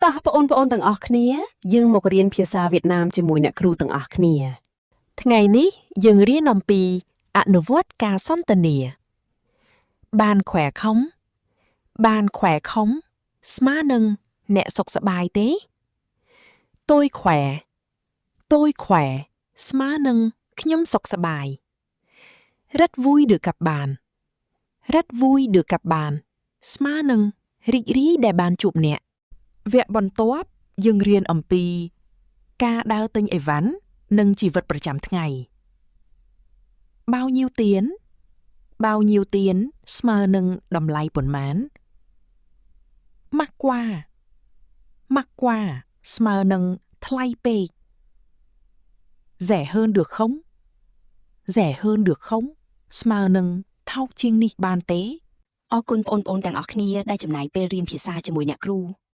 តោះបងប្អូនទាំងអស់គ្នា យើងមករៀនភាសាវៀតណាមជាមួយអ្នកគ្រូទាំងអស់គ្នា ថ្ងៃនេះយើងរៀនអំពីអនុវត្តការសន្ទនា Bạn khỏe không? Bạn khỏe không ស្មើនឹងអ្នកសុខសប្បាយទេ Tôi khỏe. Tôi khỏe ស្មើនឹងខ្ញុំសុខសប្បាយ Rất vui được gặp bạn. Rất vui được gặp bạn ស្មើនឹងរីករាយដែលបានជួបអ្នក វគ្គបន្ទាប់យើងរៀនអំពី ការដើរទិញអីវ៉ាន់និងជីវិតប្រចាំថ្ងៃ Bao nhiêu tiền? Bao nhiêu tiền ស្មើនឹងតម្លៃប៉ុន្មាន Mắc quá. Mắc quá ស្មើនឹងថ្លៃពេក Rẻ hơn được không? Rẻ hơn được không ស្មើនឹងថោកជាងនេះបានទេ អរគុណបងប្អូនទាំងអស់គ្នាដែលចំណាយពេលរៀនភាសាជាមួយអ្នកគ្រូ។